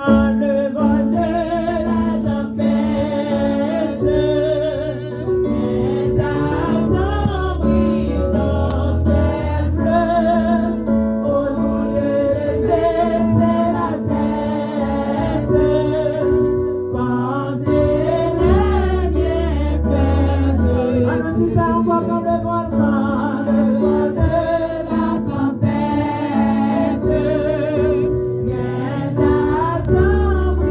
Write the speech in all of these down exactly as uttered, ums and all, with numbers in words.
Le vent de la tempête est assombri dans ciel bleu, au lieu de baisser la tête, contempler les bienfaits de Dieu. Ann di sa ankò, comme le vent, le vent de la tempête est assombri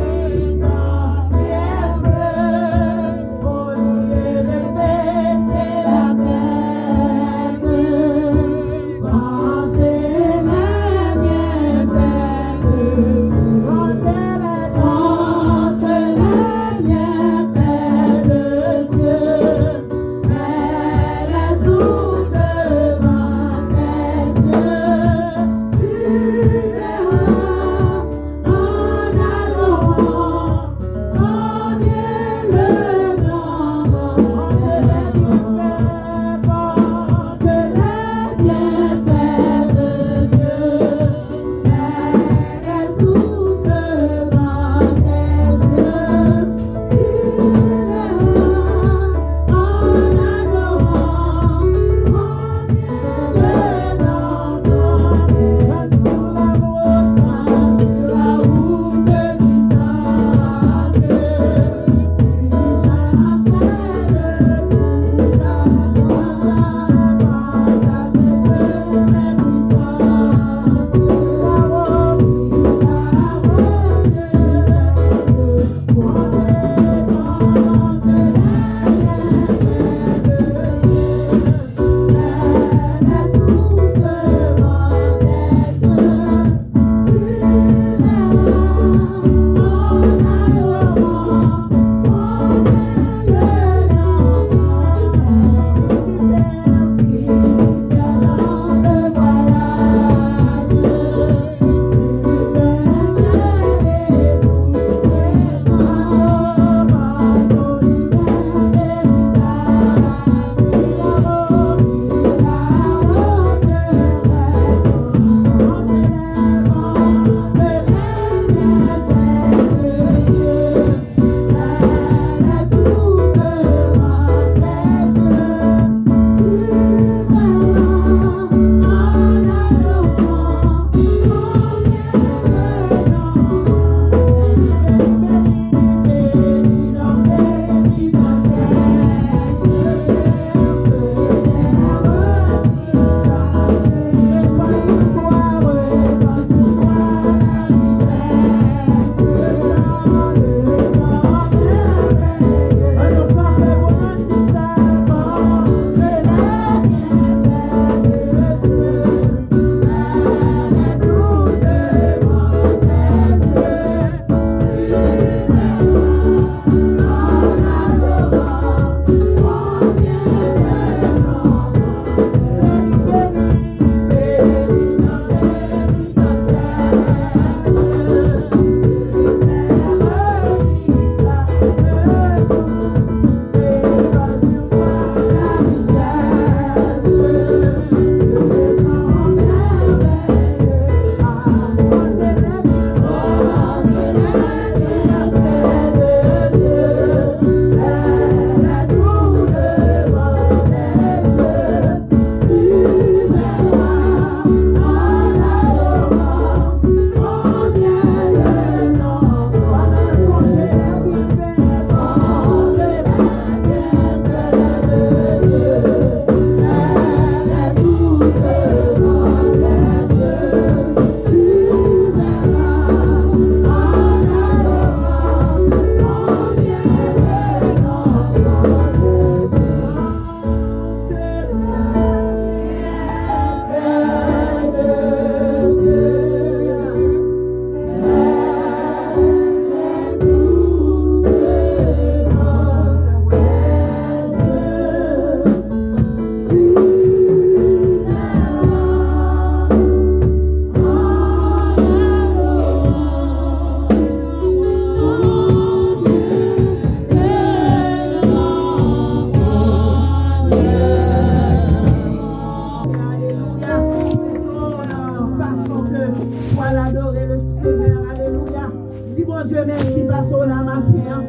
Bondye, mèsi paske w la maten an.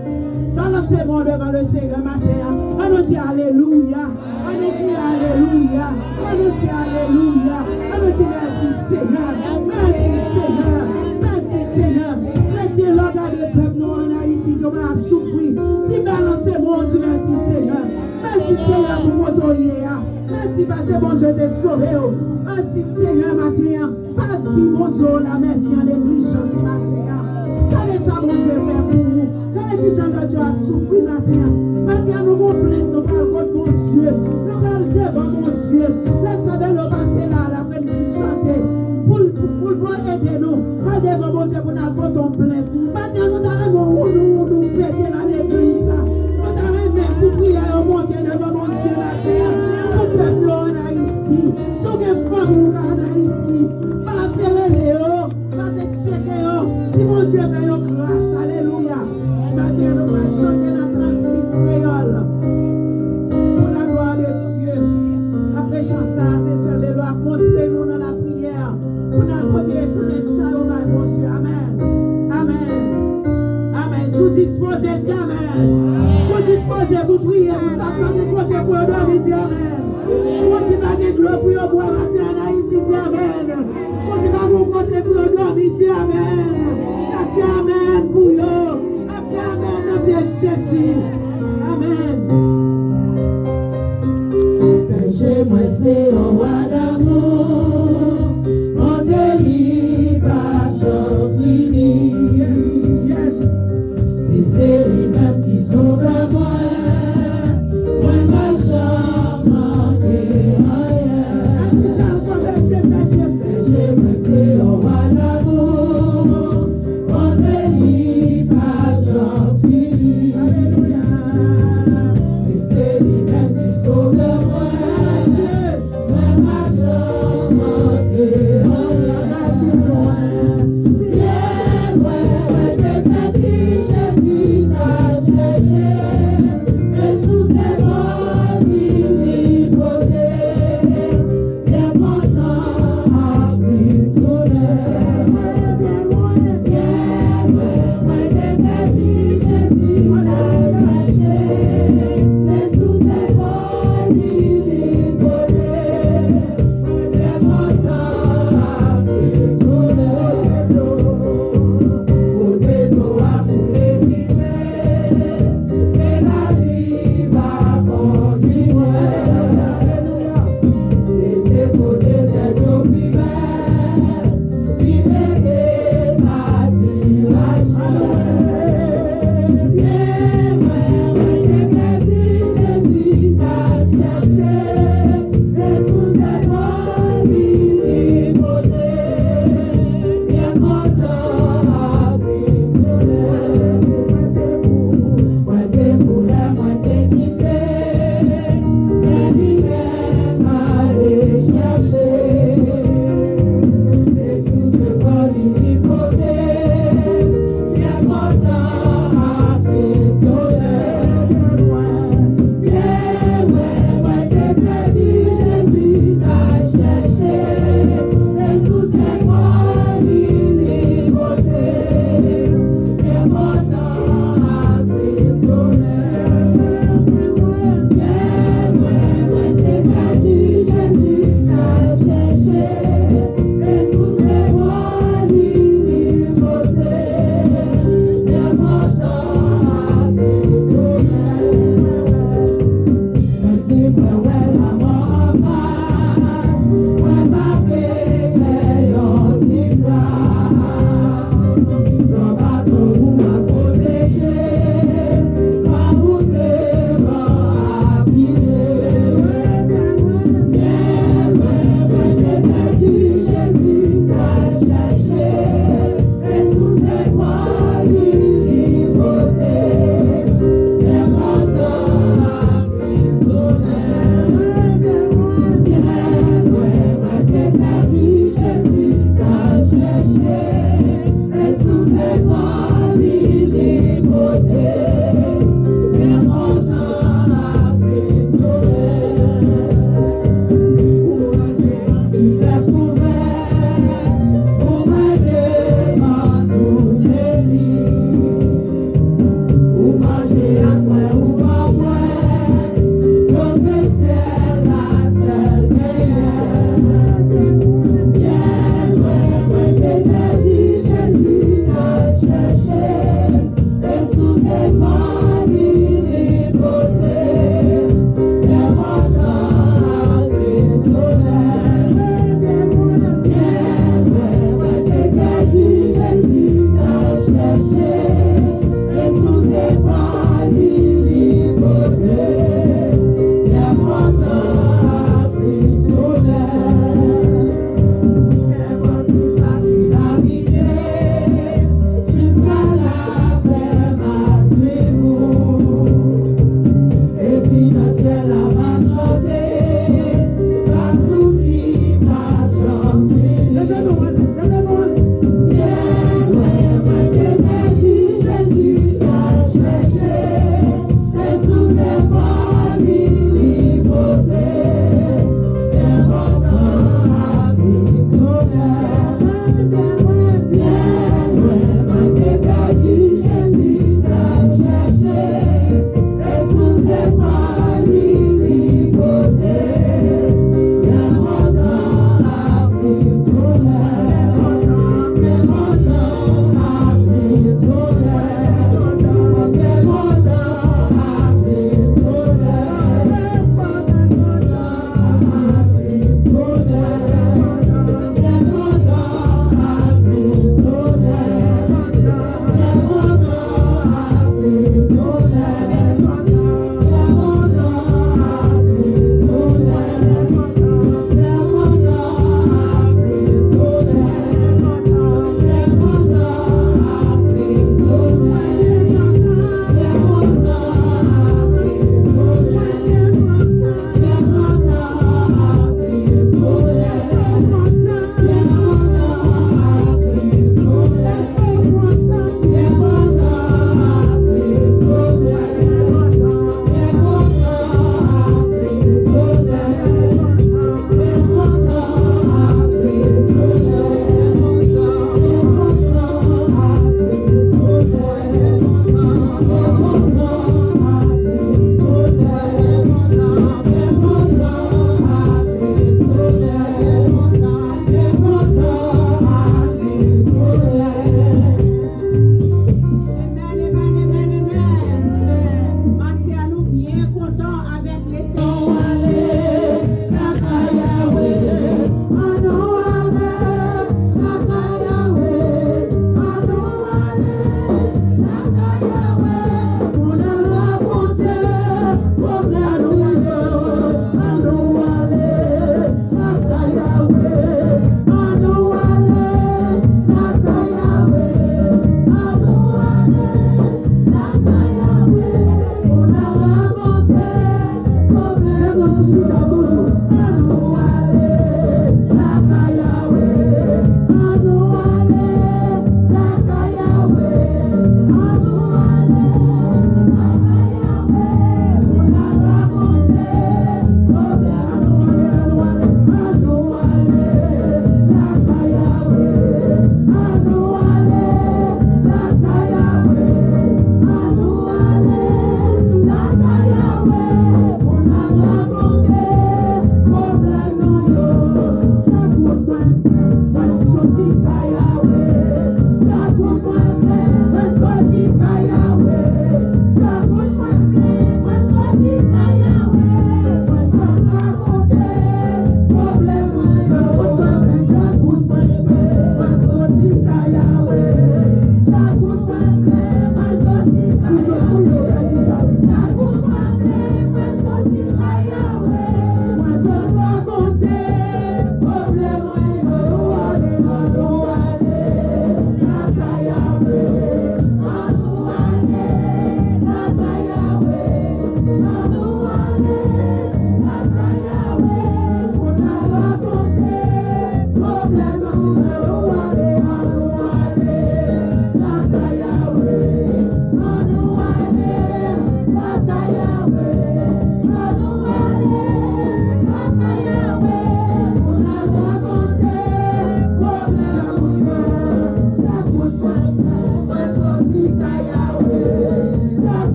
Balanse men w devan Lesenyè maten an. Ann nou di alelouya. Ann nou di alelouya. Ann nou di alelouya. Ann nou di mèsi, Senyè. Mèsi, Senyè. Mèsi, Senyè. Kretyen, lè w gade pèp nou an Ayiti, yo pa ap soufri. Di balanse men w, di mèsi, Senyè. Mèsi, Senyè, pou kote w ye a. Mèsi paske Bondye te sove w. Mèsi, Senyè, maten an. Pa di Bondye w la mèsi an neglijans maten an. Gade sa Bondye fè pou ou. Gade kijan lòt yo ap soufri maten an. Maten an, nou gon plent, nou pral kot Bondye. Nou pral devan Bondye. Lè sè Belo pase la, l ap vin chante. Pou l, pou, pou l, pou l ede nou. Al devan Bondye pou n al pote yon plent. Maten an, nou ta renmen yon wounou, wounou pete nan legliz la. Nou ta renmen pou priyè yo monte devan Bondye maten an. Pou pèp yo ann Ayiti. Si w gen fanmi w ka ann Ayiti, pase rele yo, pase tcheke yo. Di Bondye fè yo gras. Alelouya. Maten an, nou pral chante nan trannsis kreyòl. Pou la glwa de Dye. Apre chan sa a, se sè Belo ap montre nou nan lapriyè. Pou n al pote plent sa yo bay Bondye. Amèn. Amèn. Amèn. Si w dispoze, di amèn. Si w dispoze pou priye pou sa k pa gen kote pou yo dòmi, di amèn. Moun ki pa gen dlo pou yo bwè maten an Ayiti, di amèn. Moun ki pa gen kote pou yo dòmi, di amèn. N ap di amèn pou yo. N ap di amèn nan pye Jezi. Amèn. Bèje mwen se yon wa damou, bonte li p ap janm fini. Yes, yes. Si se li menm ki sove mwen, mwen p ap janm manke anyen. Ak kisa ankò, bèje, bèje? Bèje mwen se yon wa damou, bonte li p ap janm fini. Alelouya. Si se li menm ki sove mwen, mwen p ap janm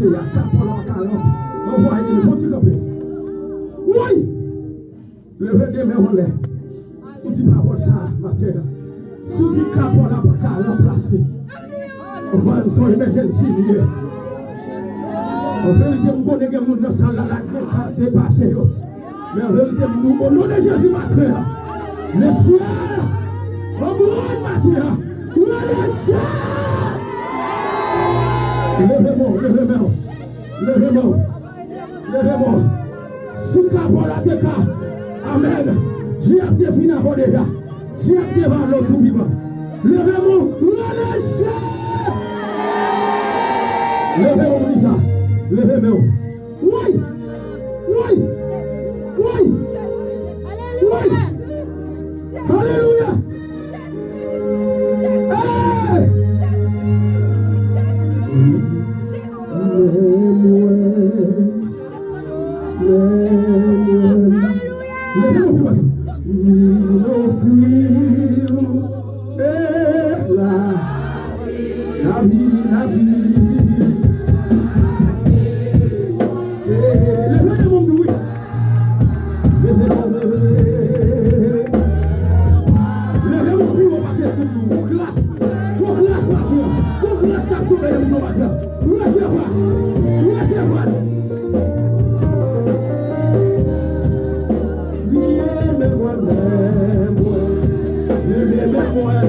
Ya kapò la pa ka ranp. Anvwaye li, bon ti kanpe. Woy! Leve de men w anlè. Ou di pawòl sa a maten an. Si w di kapò la pa ka ranplase. Anmwey, se yon emergency li ye. An verite, m konnen gen moun nan sal la, la gen ka depase yo. Men an verite, m di w, o non de Jezi maten an, lesyèl, anmwey maten an, lesyèl. Leve men w, leve men w, leve men w. Leve men w. Si kapò la te ka, amèn, dyab te fin avè w deja. Dyab te va lòt ou vivan. Leve men w, rele Jezi. Leve men w, Lisa. Leve men w. Woy! Woy! Woy! Woy! Alelouya! Hey! Leve men w pi bas. M ofri w, eh, la, lavi, lavi. Eh, leve men w pi wo. Leve men w. Leve men w pi wo pase tout moun. Gon gras. Gon gras maten an. Gon gras k ap tonbe nan mitan maten an. Resevwa. Resevwa. Priye men mwen, men mwen. Priye men mwen.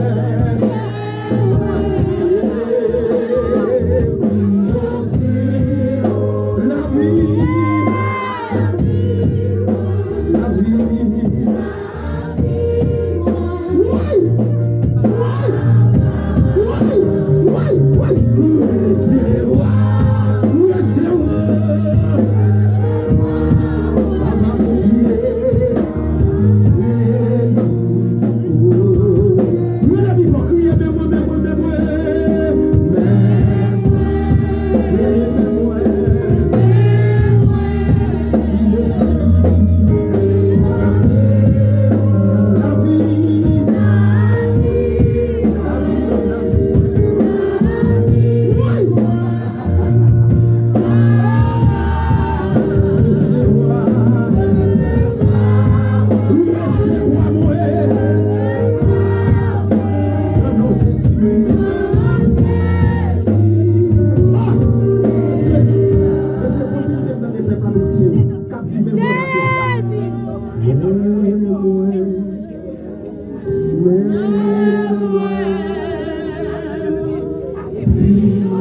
Lavi. Lavi. Woy! Woy! Woy! Woy! Woy! Resevwa! Resevwa! Papa Bondye! Jezi! Rele vivan, kriye, men mwen, men mwen, men mwen! Men mwen! Rele men mwen! K ap di men mwen atè. Men mwen, men mwen, m ofri w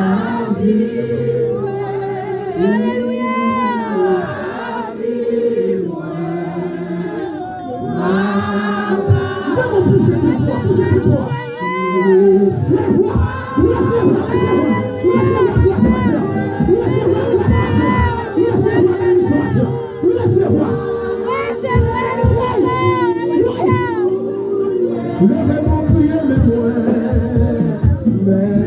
lavi mwen. Alelouya. Lavi mwen. Mwen, mwen pouse pi fò, pouse pi fò. Resevwa, resevwa, resevwa, resevwa gras maten an. Resevwa gras maten an. Resevwa benediksyon maten an. Resevwa. Woy, woy. Leve men w, kriye men mwen. Men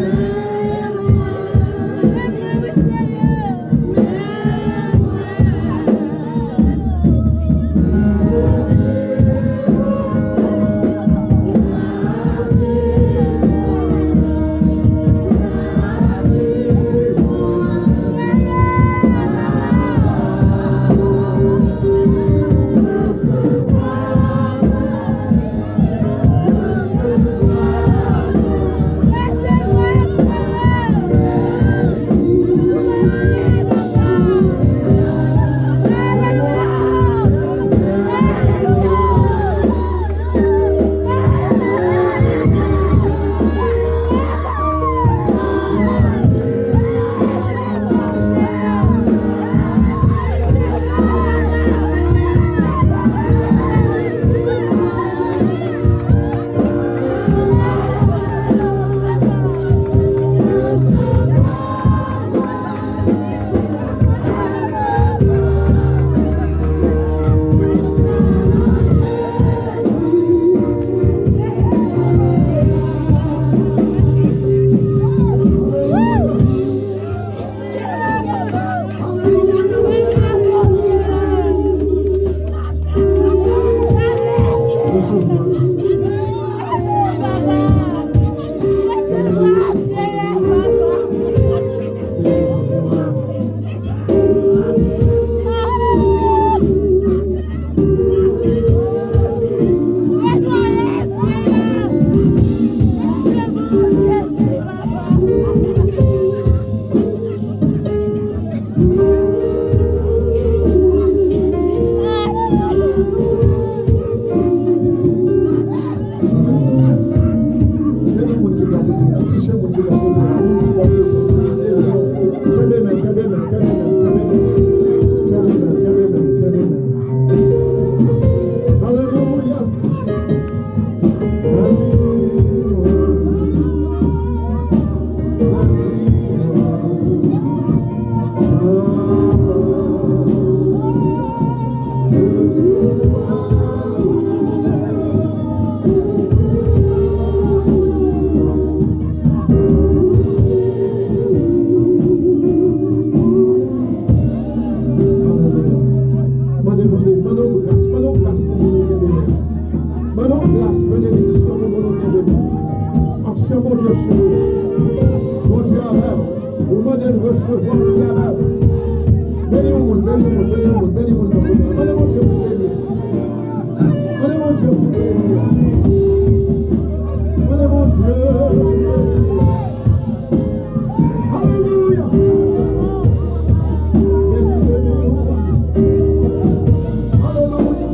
Mande, mande, mande yon gras, mande yon gras pou moun ou kenbe a. Mande yon gras, benediksyon pou moun ou kenbe a. Aksyon Bondye sou ou. Bondye avè w. Ou mande l resevwa l, li avè w. Beni yon moun, beni yon moun, beni yon moun, beni moun nan moun nan. Mande Bondye pou beni. Mande Bondye pou beni. Mande Bondye pou beni. Alelouya. Beni, beni yon moun. Alelouya. Alelouya.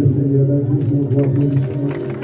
Senyè, nan Jezi, yon gwo aplandisman.